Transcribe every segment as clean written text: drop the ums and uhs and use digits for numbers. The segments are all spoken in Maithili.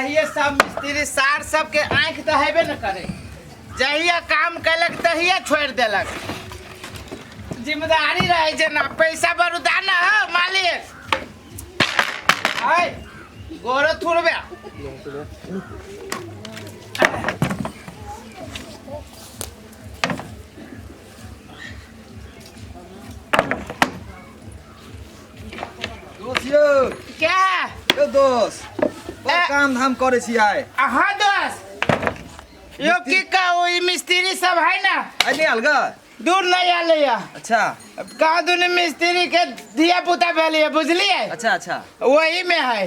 ये सब मिस्त्री सार सबके आँखि तऽ हेबे न करे, जहिया काम केलक तहिया छोड़ि देलक। जिम्मेदारी रहै छै ना, पैसा बरुदा ना हो मालिक। आय गोरो थुरबे। दोस्त यौ। क्या? यौ दोस्त, बड़ काम धाम करै छी आइ। अहाँ दोस्त यो की कहू, ई मिस्त्री सब है ना। आइ नहि आयल ग? दूर नहीं आले या। अच्छा। कहाँ दुनू मिस्त्री के धिया पुता भेलिए, बुझलिए? अच्छा अच्छा। वही में है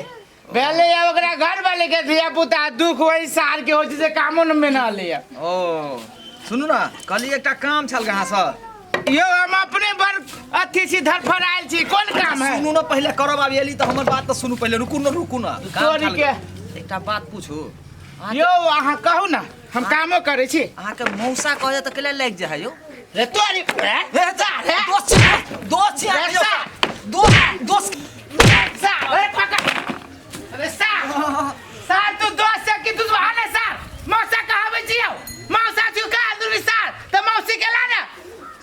भेले या, ओकरा घर वाले के धिया पुता दुख वही सार के होइ छै जे कामो न में न आले या। ओ सुनू ना, कहली एकटा काम छल अहाँसँ। यो हम अपने बड़ अथी छी, धरफड़ायल छी, कोन काम है? सुनू ना, पहिले करब आब एली तऽ हमर बात तऽ सुनू पहिले, रुकू ना रुकू ना। काम तोरी छल के। एकटा बात पूछू? यौ अहाँ कहू ना, हम कामो करै छी। अहाँके मौसा कहै तऽ केला लागि जाइ है यौ? रे तोरी रे, रे रे। दोस्त छी, दोस्त छी अहाँके यौ। दोस्त दोस्त। सार, रे पकड़। अरे सार, सार तू दोस्त से कि दुश्मन है सार? मौसा कहाबै छी यौ, मौसा छी का दुनी सार, त मौसी के ला ना।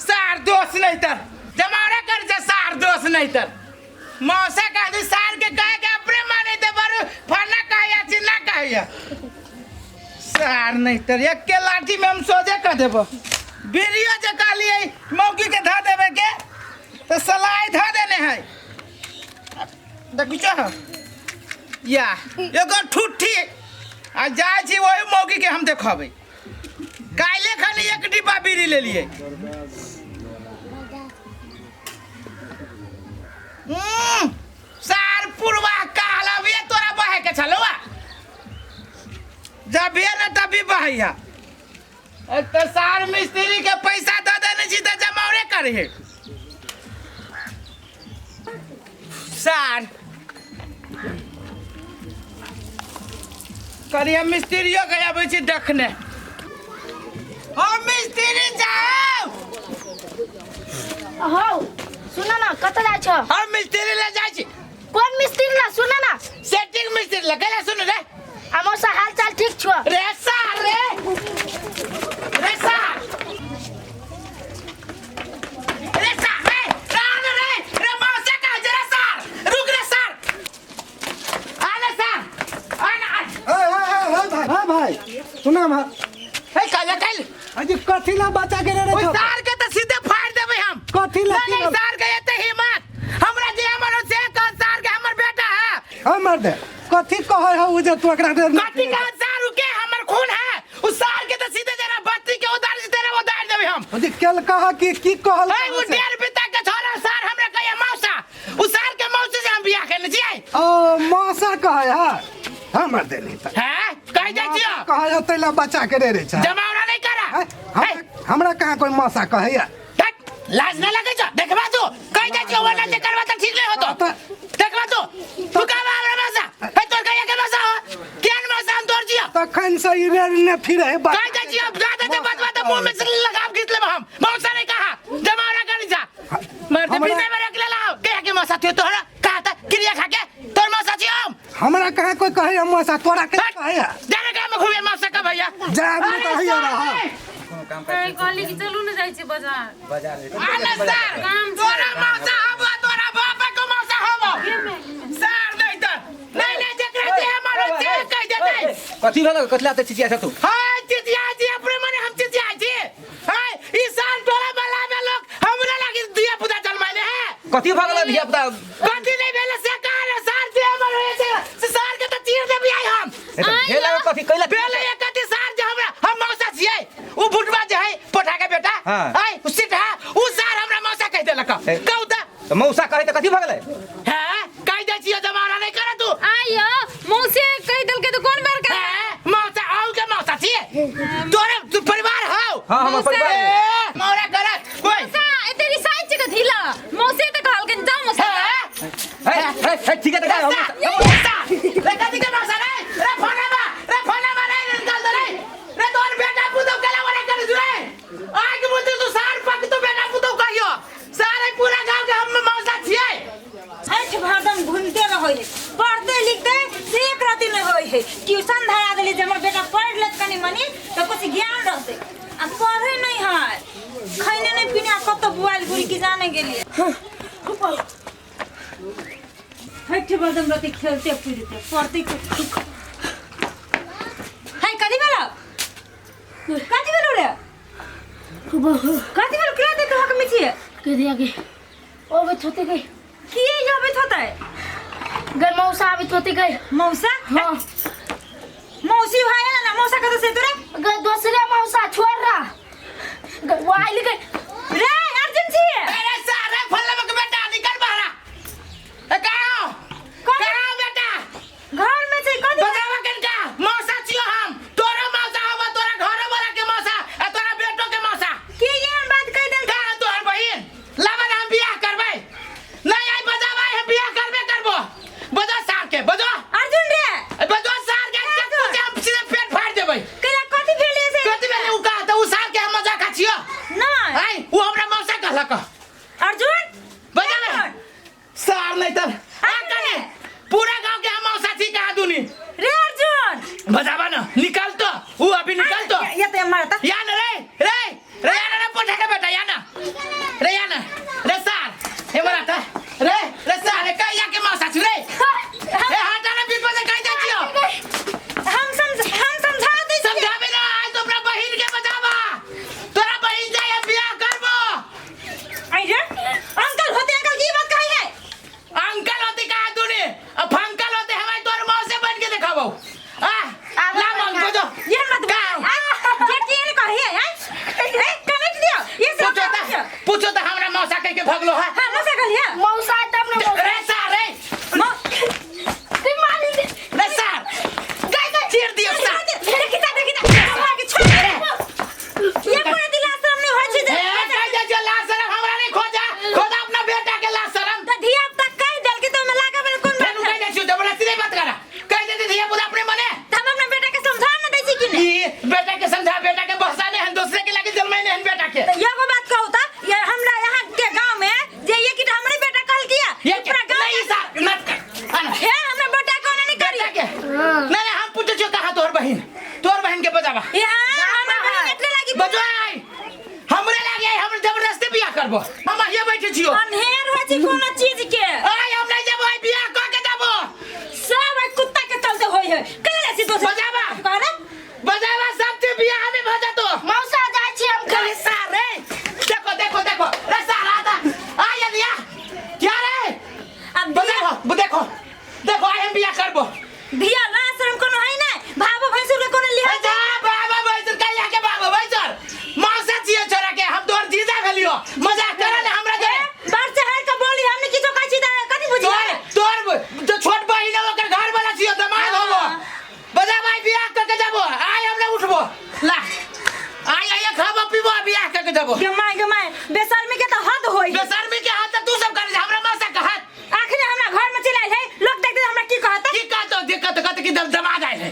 सार दोस्त नहीं तर जमारा कर जे सार दोस्त नहीं तर मौसा कह दी सार के कहे के अपने माने ते बरु फना कहया चिन्ना कहया सार नहीं तर एक के लाठी में हम सोजे कर देबो। बीड़ियो जे कहलिए मौकी के ध देबे के तो सलाई ध देने है। देखी छो या एगो ठुट्ठी आ जाइ छी वही मौकी के हम देखबै। काल्हे खाली एक डिब्बा बीड़ी लेलिए। सार पुरवा काल अभी तोरा बहे के छलवा, जब न तभी बहैया। एक तो सार मिस्त्री के पैसा दे देने छी तऽ जमावरे करे सार करिया मिस्त्रियो के आबै छी देखने। हम मिस्त्री जाओ। हौ सुन ना, कतऽ जाइ छौ? हम मिस्त्री ले जाइ छी। कोन मिस्त्री ला? सुन ना। सेटिंग मिस्त्री ले गेला। सुन रे। आ मौसा, हाल चाल ठीक छौ? रे सार रे, रे सार, रे सार रे, रान रे, रे मौसा का जरा सार रुक रे सार, आ ले सार, आ ना आ। भाई, हाँ भाई, सुना भाई। हे काल काल। अजी कथी ला बचा के रे ओइ छौ? सार के त सीधे फाड़ देबै हम। कथी ला? नहीं, नहीं, सार के एते हिम्मत हमरा जे हमर से कह सार के हमर बेटा है। हमर दे कथी कहै हौ उ जे तू एकरा दे? कथी कह सार के हमर खून है। उ सार के त सीधे जरा बत्ती के उतार देते रे, उतार देबै हम। अजी केल कह कि की कहल? ए उ डेढ़ बिता के छोरा सार हमरा कहिया मौसा, उ सार के मौसी से हम बियाह केने छियै। ओ मौसा कहै है हमर दे नहीं त हैं कहि जाइ छियो? कहै हौ तैला बचा के रे रे छा। जमावड़ा नहीं करा। हैं? हमरा कहाँ कोई मौसा कहैया? हट, लाज नहीं लगे छो? देखबा तू कहि जाइ छियो वरना जे करबा त ठीक नहीं होतो। देखबा तू, तू कहबा हमरा मौसा हे, तोर कहिया के मौसा हो? केहन मौसा हम तोर छियो? तखन से ई रेर ने फिरे है। कहि जाइ छियो ज्यादा जे बतवा त मुंह में से लगाम खींच लेब हम। मौसा नहीं कहा, जमावड़ा कर जा मरते। पीछे में रख लेला कहिया के मौसा थियो तोहरा? कहा था क्रिया खा के तोर मौसा छियो हम। हमरा कहाँ कोई कहैया मौसा? तोरा के हट। कहैया? जाने कहाँ में घूमे मौसा का भैया। जा आदमी अरे तऽ हैया सार रहा। रे। कोनो काम ए, कहली कि चलू ने जाइ छी बाजार। बाजार आने सार। काम छै। तोरा मौसा हबो, तोरा बाप को मौसा हबो सार। नहीं तर नहीं नहीं, जकरा जे हमारो से कह देतै। कथी भेल? कथी लाते चिचिया छ तू? हाय चिचिया छी अपने मने हम चिचिया छी। हाय ई साल टोला वाला में लोग हमरा लागी धिया पुता जन्माइले है। कथी भऽ गेल धिया पुता? कथी नहीं भेले से कह रे सार, जे हमर होय छै से सार के त चीर देबी आइ हम। भेल कथी कैला? भेले एक कथी सार, जे हमरा हम मौसा छियै। उ भुटबा जे है पोठा के बेटा। हाँ। आय उ सीट है, उ सार हमरा मौसा कह देलक। ए। कहू त। तऽ मौसा कहै तऽ कथी भऽ गेलै? हैं कह दै छियै, जमाना नहीं करे तू। आइयो मौसी कहि देलकै तऽ कोन बड़का? हैं मौसा आउ के मौसा छियै तोरे, तू परिवार हौ? हाँ, हमर मौसा। परिवार है। ए मौरा गलत कोई। मौसा एते रिसाइ छै कथी ला? मौसी तऽ कहलखिन जाउ मौसा। हैं हे हे हे, ठीक है तऽ रे सार, मौसा रे, कथी के मौसा रे? रे फनामा रे, फनामा रे, निकाल दे रे। रे तोर बेटा पुतौ केला वाला कर जुरे आग बुद्धि तू सार पक तू बेटा पुतौ कहियो सारे पूरा गांव के हम मौसा छियै। छठि भरदम घूमते रहै है, पढ़ते लिखते से एक रति नहीं होय। है ट्यूशन धरा देली जे हमर बेटा पढ़ लेत कनी मनी तऽ कुछ ज्ञान रहतै आ पढ़े नहीं है खैने नहीं पीने आ कतऽ बुआइल गुड़ी की जाने गेलिए हट बदम रहते खेलते कूदते पढ़ते हाय कथी भेलो कथी भेलो रे कथी भेलो केला दे तोहक मिचिए के दिया के अबैत होते गई की अबैत होतै गई मौसा आबैत होते गई मौसा हाँ मौसी भाई ना ना मौसा कतऽ से तोरे गई दूसरे मौसा छोड़ रहा गई वो आइल गई रे अर्जुन छी अरे सारे फल्लम के बेटा निकल बाहर ए कहाँ हो? कहाँ हो बेटा घर में छै कथी बतावा कनका मौसा छियो हम तोरा मौसा होबो तोरा घर वाला के मौसा आ तोरा बेटो के मौसा की एहन बात कहि देल कहाँ तोहर बहिन लाबन हम बियाह करबै नहीं आई बजाबै हम बियाह करबे करबो बजो सार के बजो अर्जुन रे ए, बजो सार के चक्कू से हम सीधे पेट फाड़ देबै कैला कथी भेलै से कथी भेलै उ कहा त उ सार के हम मजाक छियो नहीं आई उ हमरा मौसा कहलक अर्जुन बजाबै सार नहीं तर आ कने पूरा गांव के हम मौसा छी कहा दुनी रे अर्जुन बजावा ना निकाल तो उ अभी निकाल तो ये तो मारता या ना रे रे रे या ना रे पोठा के बेटा या ना रे या ना रे सार हे मरा था रे रे सार रे कहीं जाके मौसा छी रे ए हटा ना बीच में से कहीं जाती हो हम समझा दै छी समझावे ना आज तो अपना बहिन के बचावा तोरा बहिन जाए हम बियाह करबो आई रे अंकल होते अंकल की बात कही है अंकल होते कहा तूने अब अंकल होते हमारे तोर मौसे बन के दिखावो आ ला मांग बजो ये मत का जे की कही है हैं? ए कनेक्ट दियो ये सब पूछो ता पूछो ता हमरा मौसा कह के भगलो है हां मौसा कहलिए मौसा तब ना मौसा रे सार रे ते मारी दे रे सार गई गई चीर दियो सार देखी ता देखी ता आगे छोड़ ये पूरा दिल आश्रम नहीं होय छै जे ए कह दे जो लाज शरम हमरा नहीं खोजा खोजा अपना बेटा के लाज शरम त धिया पुता कहि देल कि तो में लागे वाला कोन फेन बात कह है दे छियो जबरदस्ती नहीं बात करा कह दे धिया पुता अपने मने त हम अपना बेटा के समझा न दै छी कि नहीं ई बेटा के समझा बेटा के बहसाने हन दूसरे के लागे जलमाइने हन बेटा के त एगो बात कहू त ये हमरा यहाँ के गांव में जे ये कि हमरे बेटा कहल किया ये पूरा गांव नहीं सार मत कर आना हे हमरा बेटा कोना नहीं करी बेटा के नहीं नहीं हम पूछे छियो कहाँ तोहर बहिन तोहर बहिन के बजावा ये हां हमरा बहिन एतले लागी बजवाई हमरे लागे आई हम जबरदस्ती बियाह करबो हम अहिए बैठे छियो अनहेर होइ छै कोनो चीज के आय हम नहीं जेबो आई बियाह क के जाबो सब एहि कुत्ता के चलते होइ है कल जाइ छी दोसर बजाबा। करे बजावा सब के बियाह में भजा तो मौसा जाइ छी हम अरे सार रे देखो देखो देखो रे सार आता आ ये दिया क्या रे अब बजावा देखो देखो आई हम बियाह करबो धिया लाज शरम कोनो है नै भाबो भैंसुर के कोनो ए लिहाज जा बाबा भैंसुर कहिया के बाबा भैंसुर मौसा छियो छोरा के हम तोहर जीजा भेलियो मजाक करे ने हमरा जे बार चढ़ के बोली हमने किछो कहै छी त कथी बुझिए तोर तोर जो छोट बहिन है ओकर घर वाला छियो दमाद होबो बजा भाई बियाह करके जाबो आय हम ना उठबो ला आय आय खाबो पीबो बियाह करके जाबो गे my गे my बेशर्मी के त हद होई है। बेशर्मी के हाथ तू सब करे हमरा मौसा के हाथ आखिर हमरा घर में चल आइल है लोग देखते हमरा की कहता की कहतो दिक्कत कहत कि दमाद आयल है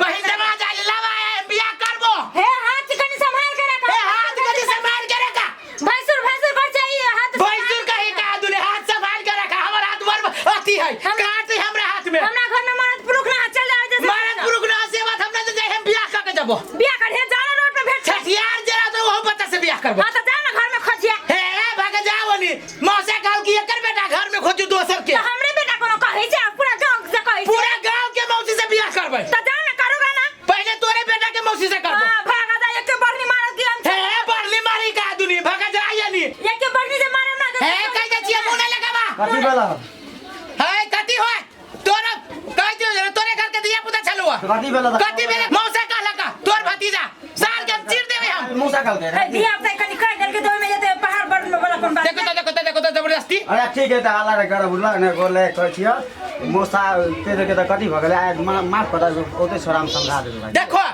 बहिन दमाद आयल लावा आय हम बियाह करबो हे हाथ कनी संभाल के रखा ए हाथ कदी संभाल के रखा भैंसुर भैंसुर कर चाहिए हाथ भैंसुर कही का दुने हाथ संभाल के रखा हमर हाथ बर अथी है काट है हमरा हाथ में हमरा घर में मरद पुरुख ना चल जाए जैसे मरद पुरुख ना से बात हमरा जाए हम बियाह करके जाबो बियाह कर हे जाना रोड पे भेट छठियार जरा तो वह बच्चा से बियाह करबो हां तो जा ना घर में खोजिया हे भाग जाओ नी मौसा कहल कि एकर बेटा घर में खोजू दोसर के तो हमरे बेटा कोनो कहै छै पूरा गांव से कहै छै पूरा गांव के मौसी से बियाह करबै तो जा ना करूगा ना पहले तोरे बेटा के मौसी से करबो हां भागा जा एक के बढ़नी मारत कि हम हे बढ़ली मारी का दुनी भाग जा नी एक के बढ़नी से मारब ना हे कह जा छिए मुंह नहीं लगाबा कथी भेल हे कथी होय तोरा कह दियो तोरे घर के दिया पुता छलुआ कथी भेल कथी भेलै मौसा कहलक तोर भतीजा साल के हम चीर देबै हम मौसा कहलकै ए धिया पुता कनी कहि देलकै तऽ ओहिमे जेतै पहाड़ पर वाला कोन बात देखो तो देखो तो देखो तो जबरदस्ती अरे ठीक है तऽ हल्ला कर बुझल ने गोले कहै छियै मौसा तेरे के तऽ कथी भऽ गेलै आइ माफ कर ओते छोरा हम समझा देबै भाइ देखो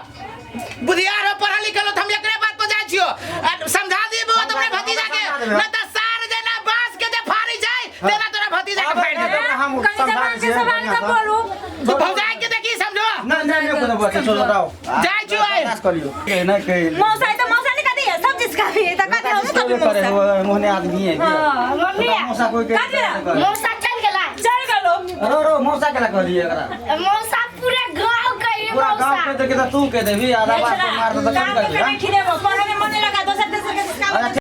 बुधियार हो पढ़ल लिखल हो तो हम एकरे बात पर जाइ छियो आ समझा देबो तो अपने भतीजा के न त सार जेना बांस के जे फाड़ी जाय तेना तोरा भतीजा के फाड़ देबो हम कनी समझा जबान दै के छियै सवाल के बोलू तू भौजाई के देखी समझो नहि नहि नहि कोनो बात छोड़ो बताओ जाइ छियो आइ। बर्दाश्त करियो नहि कहि मौसा तऽ मौसा नहीं कथी है सब चीज काफी है तऽ कथी हम कभी करे मौसा मोहने आदमी है हाँ, मम्मी मौसा कोई के कथी है? मौसा चल गेला चल गेलो रो रो मौसा केला कहलियै एकरा मौसा पूरा गांव कह देलकै तऽ तू कह देबही, आधा बात पर मार दे तऽ काम कथी के करबही? नहीं खिलेबो, पढ़े में मन नहीं लगा, दोसर दोसर के काम। अच्छा।